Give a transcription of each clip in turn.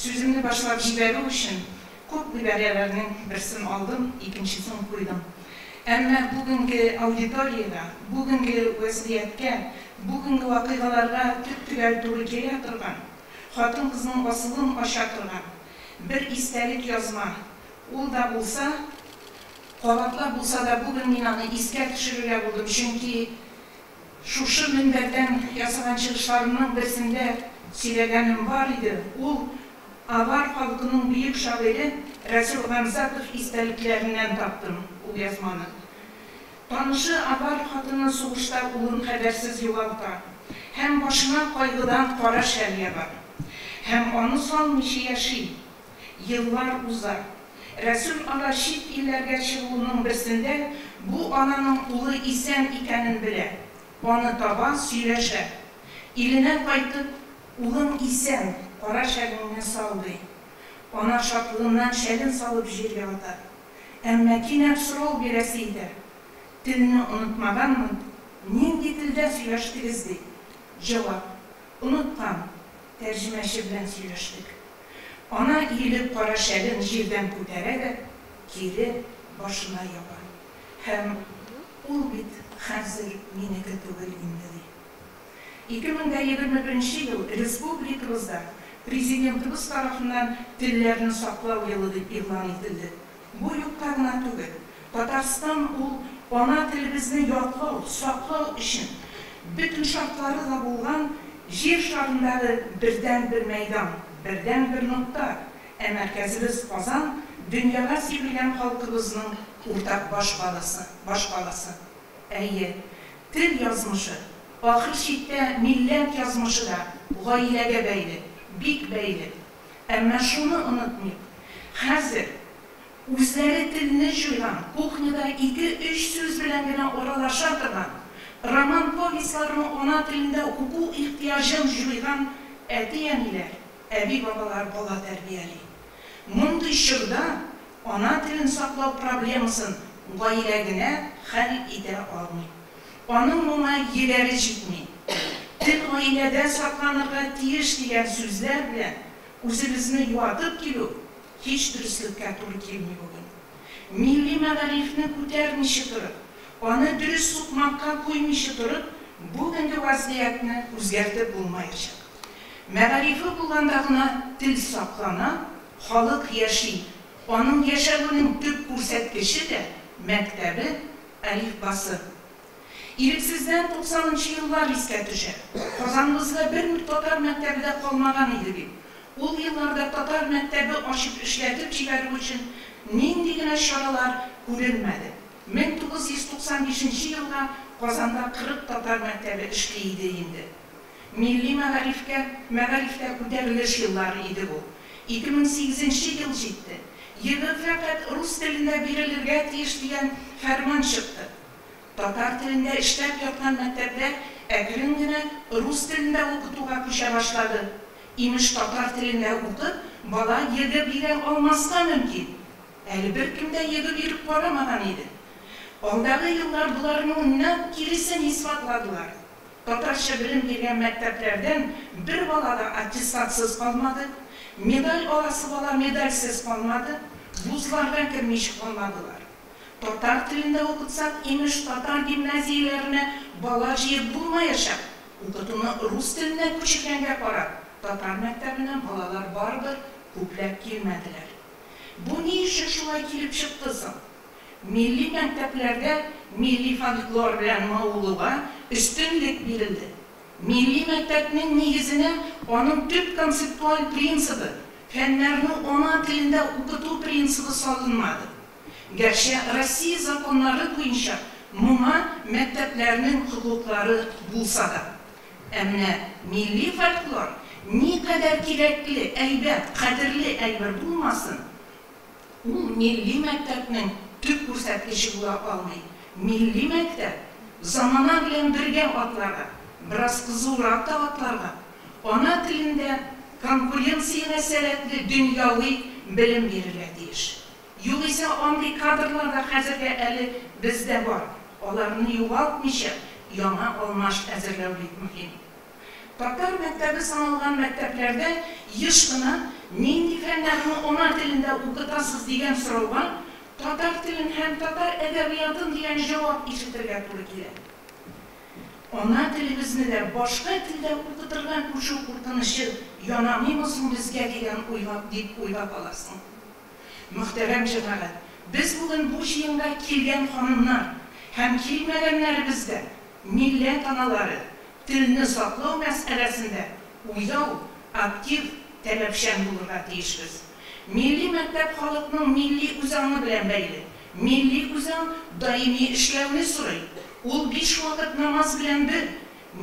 Сүземне башлап җибәрү өчен күп гыйбарәләрнең берсен алдым, икенчесен куйдым. Әмма бүгенге аудиториягә, бүгенге вәзгыятькә, бүгенге вакыйгаларга төп-төгәл туры килә торган, хатын-кызның асылын ача торган бер истәлек язма, ул да булса, кабатлап булса да, бүген мин аны искә төшерергә булдым, чөнки шушы мөнбәрдән ясаган чыгышларымның берсендә сөйләгәнем бар иде, ул авар халкының бөек шагыйре Рәсүл Гамзатов истәлекләреннән таптым ул язманы. Танышы авар хатыны сугышта улын хәбәрсез югалта һәм башына кайгыдан кара шәл яба. Һәм аны салмыйча яши. Еллар уза. Рәсүл ага чит илләргә чыгуының берсендә бу ананың улы исән икәнен белә. Аны таба, сөйләшә. Иленә кайтып, Улың исән, кара шәлеңне сал, ди. Ана шатлыгыннан шәлен салып җиргә ата. Әмма кинәт сорау бирәсе итә. Телне онытмаганмын, нинди телдә сөйләштегез, ди. Җавап, Оныткан, тәрҗемәче белән сөйләштек. Ана иелеп кара шәлен җирдән күтәрә дә кире башына яба. Һәм, Ул бит хәзер минеке түгел инде, ди. 2021 нче ел республикабызда Президентыбыз тарафыннан Телләрне саклау елы дип игълан ителде. Бу юкка гына түгел. Татарстан ул ана телебезне яклау, саклау өчен бөтен шартлары да булган Җир шарындагы бердәнбер мәйдан, бердәнбер нокта, ә мәркәзебез Казан, дөньяга сибелгән халкыбызның уртак баш каласы, башкаласы. Әйе, тел язмышы, ахыр чиктә милләт язмышы да гаиләгә бәйле, бик бәйле. Әмма шуны онытмыйк, хәзер үзләре телне җуйган, кухняда ике-өч сүз белән генә аралаша торган, роман-повестьларны ана телендә уку ихтыяҗын җуйган әти-әниләр, әби-бабалар бала тәрбияли. Мондый чорда ана телен саклау проблемасын гаилә генә хәл итә алмый. Аның моңа егәре җитми. Тел гаиләдә сакланырга тиеш дигән сүзләр белән үзебезне юатып килү һич дөреслеккә туры килми бүген. Милли мәгарифне күтәрмичә торып, аны дөрес сукмакка куймыйча торып, бүгенге вазгыятьне үзгәртеп булмаячак. Мәгарифе булганда гына тел саклана, халык яши, аның яшәвенең төп күрсәткече дә, мәктәбе, әлифбасы. Ирексездән туксанынчы еллар искә төшә. Казаныбызда бер татар мәктәбе дә калмаган иде бит. Ул елларда татар мәктәбе ачып эшләтеп җибәрү өчен нинди генә чаралар күрелмәде. 1995 нче елга Казанда 40 татар мәктәбе эшли иде инде. Милли мәгарифкә, мәгарифтә күтәрелеш еллары иде бу. 2008 нче ел җитте. ЕГЭ фәкать рус телендә бирелергә тиеш дигән фәрман чыкты. Татар телендә эшләп яткан мәктәпләр әкрен генә рус телендә укытуга күчә башлады. Имеш, татар телендә укып, бала ЕГЭ бирә алмаска мөмкин. Әле беркем дә ЕГЭ биреп карамаган иде. Алдагы еллар боларның нәкъ киресен исбатладылар. Татарча белем биргән мәктәпләрдән бер бала да аттестатсыз калмады, медаль аласы бала медальсез калмады, вузларга кермичә калмадылар. Татар телендә укытсак, имеш, татар гимназияләренә бала җыеп булмаячак, укытуны рус теленә күчергәнгә карап, татар мәктәбенә балалар барыбер күпләп килмәделәр. Бу ни өчен шулай килеп чыкты соң? Милли мәктәпләрдә милли фольклор белән мавыгуга өстенлек бирелде. Милли мәктәпнең нигезенә аның төп концептуаль принцибы, фәннәрне ана телендә укыту принцибы салынмады. Гәрчә Россия законнары буенча моңа мәктәпләрнең хокуклары булса да. Ә менә милли фольклор никадәр кирәкле, әйбәт, кадерле әйбер булмасын, Ул милли мәктәпнең төп күрсәткече була алмый. Милли мәктәп, замана белән бергә атларга, бераз кызурак та атларга, ана телендә конкуренциягә сәләтле дөньяви белем бирергә тиеш. Югыйсә андый кадрлар да хәзергә әле бездә бар, аларны югалтмыйча яңа алмаш әзерләү бик мөһим. Татар мәктәбе саналган мәктәпләрдә еш кына нинди фәннәрне ана телендә укытасыз дигән сорауга татар телен һәм татар әдәбиятын дигән җавап ишетергә туры килә. Ана телебезне дә башка телдә укытырга күчү куркынычы янамыймы соң безгә дигән уйга дип уйга каласың. Мөхтәрәм җәмәгать, без бүген бу җыенга килгән ханымнар һәм килмәгәннәребез дә милләт аналары, телне саклау мәсьәләсендә уяу, актив, таләпчән булырга тиешбез. Милли мәктәп халыкның милли үзаңы белән бәйле. Милли үзаң даими эшләүне сорый. Ул биш вакыт намаз белән бер.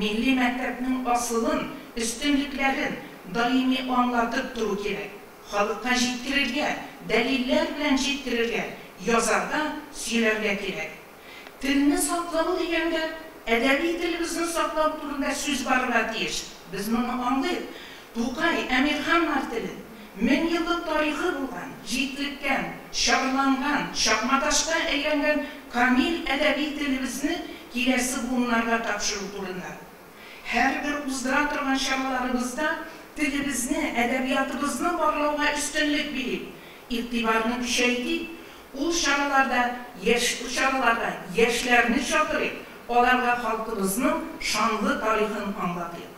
Милли мәктәпнең асылын, өстенлекләрен даими аңлатып тору кирәк. Халыкка җиткерергә, дәлилләр белән җиткерергә, язарга, сөйләргә кирәк. Телне саклау дигәндә, әдәби телебезне саклау турында сүз барырга тиеш. Без моны аңлыйк. Тукай, Әмирханнар теле, мең еллык тарихы булган, җитлеккән, чарланган, чакматашка әйләнгән камил әдәби телебезне киләсе буыннарга тапшыру турында. Һәрбер уздыра торган чараларыбызда телебезне, әдәбиятыбызны барлауга өстенлек бирик, игътибарны көчәйтик, ул чараларда яшь чараларга яшьләрне чакырыйк, аларга халкыбызның шанлы тарихын аңлатыйк.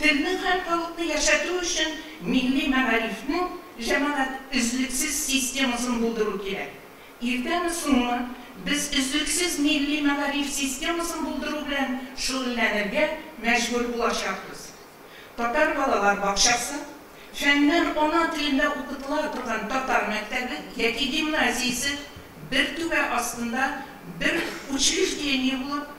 Телне һәм халыкны яшәтү өчен милли мәгарифнең җәмәгать өзлексез системасын булдыру кирәк. Иртәме соңмы без өзлексез милли мәгариф системасын булдыру белән шөгыльләнергә мәҗбүр булачакбыз. Татар балалар бакчасы, фәннәр ана телендә укытыла торган татар мәктәбе яки гимназиясе бер түбә астында бер учреждение булып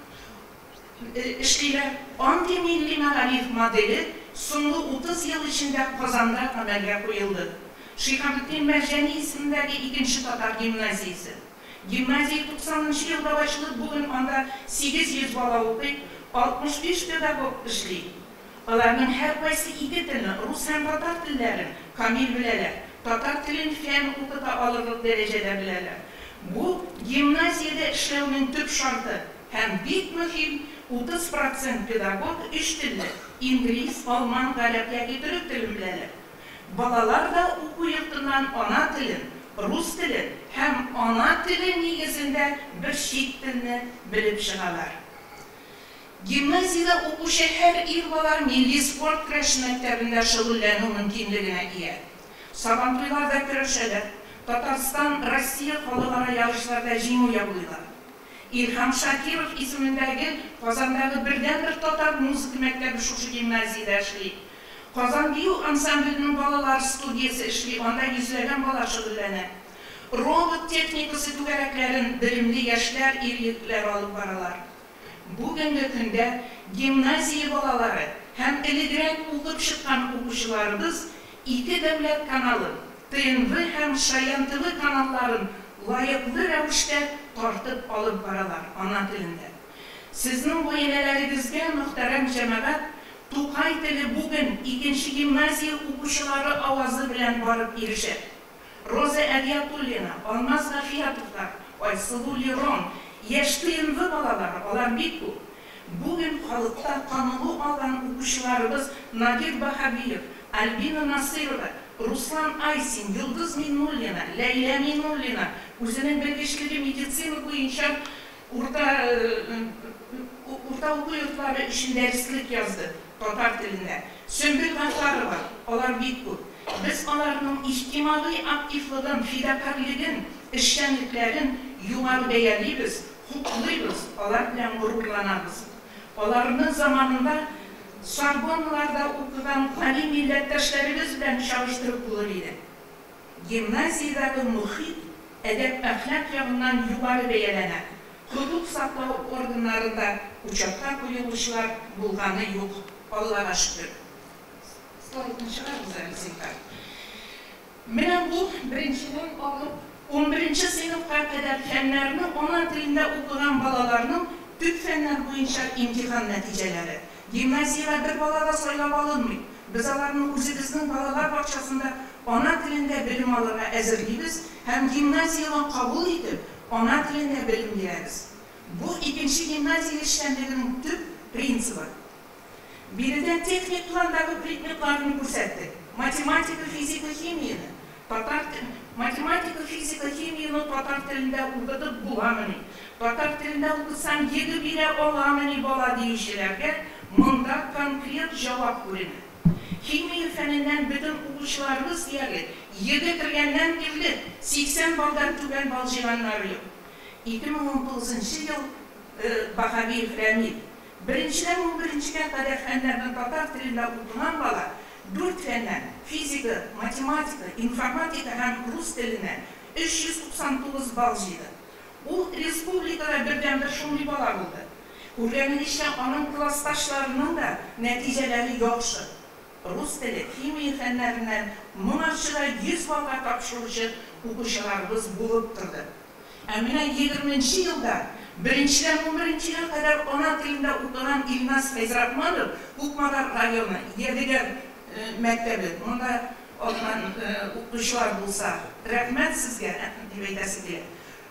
эшлиләр. Андый милли мәгариф моделе соңгы 30 ел эчендә Казанда гамәлгә куелды. Шиһабетдин Мәрҗани исемендәге икенче татар гимназиясе. Гимназия 90 елда ачылып, бүген анда 800 бала укый, 65 педагог эшли. Аларның һәркайсы ике телне, рус һәм татар телләрен камил беләләр. Татар телен фән укыта алырлык дәрәҗәдә беләләр. Бу гимназиядә эшләүнең төп шарты һәм бик мөһим 30% педагог өч телле инглиз, алман, гарәп яки төрек телен беләләр. Балалар да уку йортыннан ана телен, рус телен һәм ана теле нигезендә бер чит телне белеп чыгалар. Гимназиядә укучы һәр ир бала милли спорт көрәш мәктәбендә шөгыльләнү мөмкинлегенә ия. Сабантуйларда көрәшәләр, Татарстан, Россия халыкара ярышларда җиңү яулыйлар. Илһам Шакиров исемендәге Казандагы бердәнбер татар музыка мәктәбе шушы гимназиядә эшли. Казан бию ансамбленең балалар студиясе эшли, анда йөзләгән бала шөгыльләнә. Робот техникасы түгәрәкләрен белемле яшьләр, ир-егетләр алып баралар. Бүгенге көндә гимназия балалары һәм элегрәк укып чыккан укучыларыбыз ике дәүләт каналы, ТНВ һәм Шаян ТВ каналларын лаеклы рәвештә тартып алып баралар ана телендә. Сезнең гаиләләрегезгә, мөхтәрәм җәмәгать, Тукай теле бүген икенче гимназия укучылары авазы белән барып ирешә. Роза Әдиятуллина, Алмаз Гафиятовлар, Айсылу Лерон, яшь ТНВ балалары, алар бик күп. Бүген халыкта танылу алган укучыларыбыз Надир Баһавиев, Альбина Насырова, Руслан Айсин, Йолдыз Миннуллина, Ләйлә Миннуллина үзенең белгечлеге медицина буенча урта урта уку йортлары өчен дәреслек язды татар телендә. Сөмбел Гафарова, алар бик күп. Без аларның иҗтимагый активлыгын, фидакарьлеген, эшчәнлекләрен югары бәялибез, хуплыйбыз, алар белән горурланабыз. Аларны заманында Сорбонналарда укыган гали милләттәшләребез белән чагыштырып булыр иде. Гимназиядәге мохит әдәп-әхлак ягыннан югары бәяләнә. Хокук саклау органнарында учетка куелучылар булганы юк, Аллага шөкер. Слайдны чыгарыгыз әле, зинһар. Менә бу беренчедән алып 11 сыйныфка кадәр фәннәрне ана телендә укыган балаларның төп фәннәр буенча имтихан нәтиҗәләре. Гимназиягә бер бала да сайлап алынмый. Без аларны үзебезнең балалар бакчасында ана телендә белем алырга әзерлибез һәм гимназиягә кабул итеп, ана телендә белем бирәбез. Бу икенче гимназия эшчәнлегенең төп принцибы. Биредә техник пландагы предметларны күрсәттек, математика, физика, химияне. Татар математика, физика, химияне татар телендә укытып буламыни? Татар телендә укытсаң, ЕГЭ бирә аламыни бала диючеләргә монда конкрет җавап күренә. Химия фәненнән бөтен укучыларыбыз диярлек ЕГЭ кергәннән бирле 80 баллдан түбән балл җыйганнары юк. 2019 ел Баһавиев Рәмил. Беренчедән 11-гә кадәр фәннәрне татар телендә укыган бала 4 фәннән физика, математика, информатика һәм рус теленнән 399 балл җыйды. Ул республикада бердәнбер шундый бала булды. Күргәнегезчә, аның классташларының да нәтиҗәләре яхшы. Рус теле, химия фәннәреннән моңарчы да 100 баллга тапшыручы укучыларыбыз булып торды. Ә менә 20 елда беренчедән 11-гә кадәр ана телендә укыган Илназ Фәйзрахманов Кукмара районы Ядегәр мәктәбе, монда алган укучылар булса, рәхмәт сезгә дип әйтәсе килә.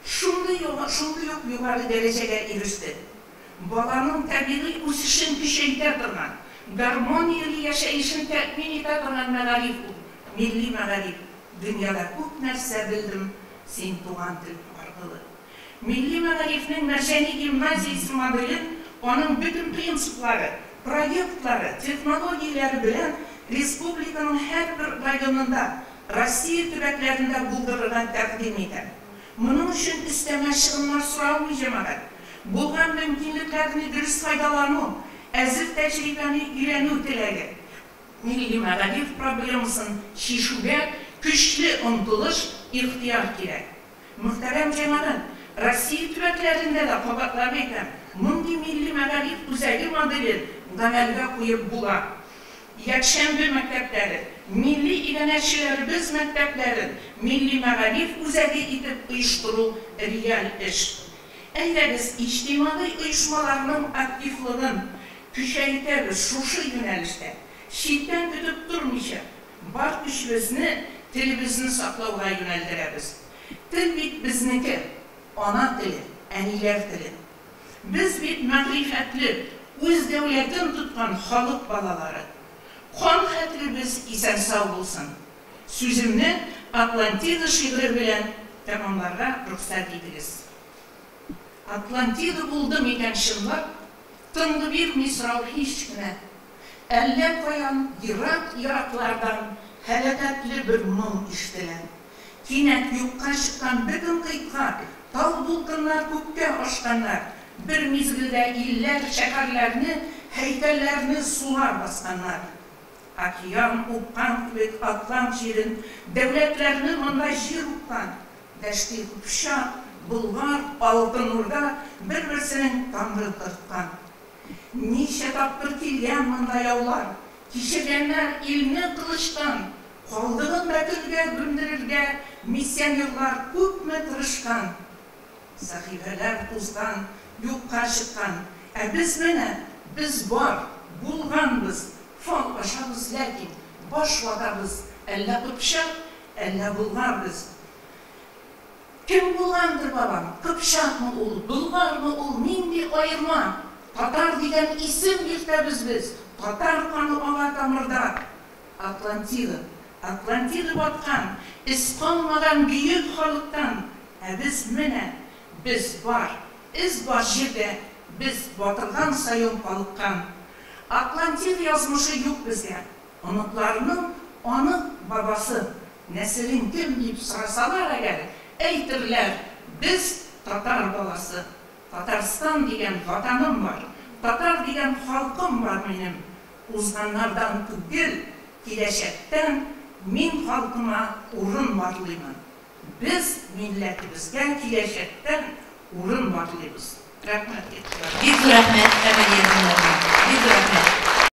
Шундый ук югары дәрәҗәгә иреште. Баланың табигый үсешен көчәйтә торган, гармонияле яшәешен тәэмин итә торган мәгариф ул, милли мәгариф. Дөньяда күп нәрсә белдем син туган тел аркылы. Милли мәгарифнең Мәрҗани гимназиясе моделен аның бөтен принциплары, проектлары, технологияләре белән республиканың һәрбер районында, Россия төбәкләрендә булдырырга тәкъдим итәм. Моның өчен өстәмә чыгымнар соралмый, җәмәгать. Булган мөмкинлекләрне дөрес файдалану, әзер тәҗрибәне өйрәнү теләге. Милли мәгариф проблемасын чишүгә көчле омтылыш, ихтыяр кирәк. Мөхтәрәм җәмәгать, Россия төбәкләрендә дә кабатлап әйтәм, мондый милли мәгариф үзәге моделен гамәлгә куеп була. Якшәмбе мәктәпләре, милли иганәчеләребез мәктәпләрен милли мәгариф үзәге итеп оештыру реаль эш. Әйдәгез, иҗтимагый оешмаларның активлыгын көчәйтәбез шушы юнәлештә. Читтән көтеп тормыйча, бар көчебезне телебезне саклауга юнәлдерәбез. Тел бит безнеке, ана теле, әниләр теле. Без бит мәгърифәтле, үз дәүләтен тоткан халык балалары. Кан хәтеребез исән-сау булсын. Сүземне Атлантида шигыре белән тәмамларга рөхсәт итегез. Атлантида булды микән чынлап, тынгы бирми сорау һич кенә. Әллә каян ерак-ераклардан һәлакәтле бер моң ишетелә. Кинәт юкка чыккан бөтен кыйтга, тау дулкыннар күккә ашканнар. Бер мизгелдә илләр, шәһәрләрне, һәйкәлләрне сулар басканнар. Океан упкан кебек Атлант җирен, дәүләтләрне монда җир упкан. Дәшти Кыпчак, Болгар, Алтын Урда бер-берсенең тамырын корыткан. Ничә тапкыр килгән монда яулар, кичергәннәр илне кылычтан, калдыгын да көлгә күмдерергә миссионерлар күпме тырышкан. Сәхифәләр тузган, юкка чыккан. Ә без менә, без бар, булганбыз, фал ачабыз, ләкин баш ватабыз, әллә кыпчак, әллә болгар без. Кем булгандыр бабам, кыпчакмы ул, болгармы ул, нинди аерма? Татар дигән исем йөртәбез без, татар каны ага тамырда. Атлантида, Атлантида баткан, эз калмаган бөек халыктан. Ә без менә, без бар, эз бар җирдә, без батырган саен калыккан. Атлантида язмышы юк безгә. Оныкларның анык бабасы, нәселең кем дип сорасалар әгәр, әйтерләр, без татар баласы. Татарстан дигән ватаным бар, татар дигән халкым бар минем. Узганнардан түгел, киләчәктән мин халкыма урын барлыймын. Без милләтебезгә киләчәктән урын барлыйбыз. Рәхмәт. Бик зур рәхмәт, Әмәлия Зиннуровна. Бик зур рәхмәт.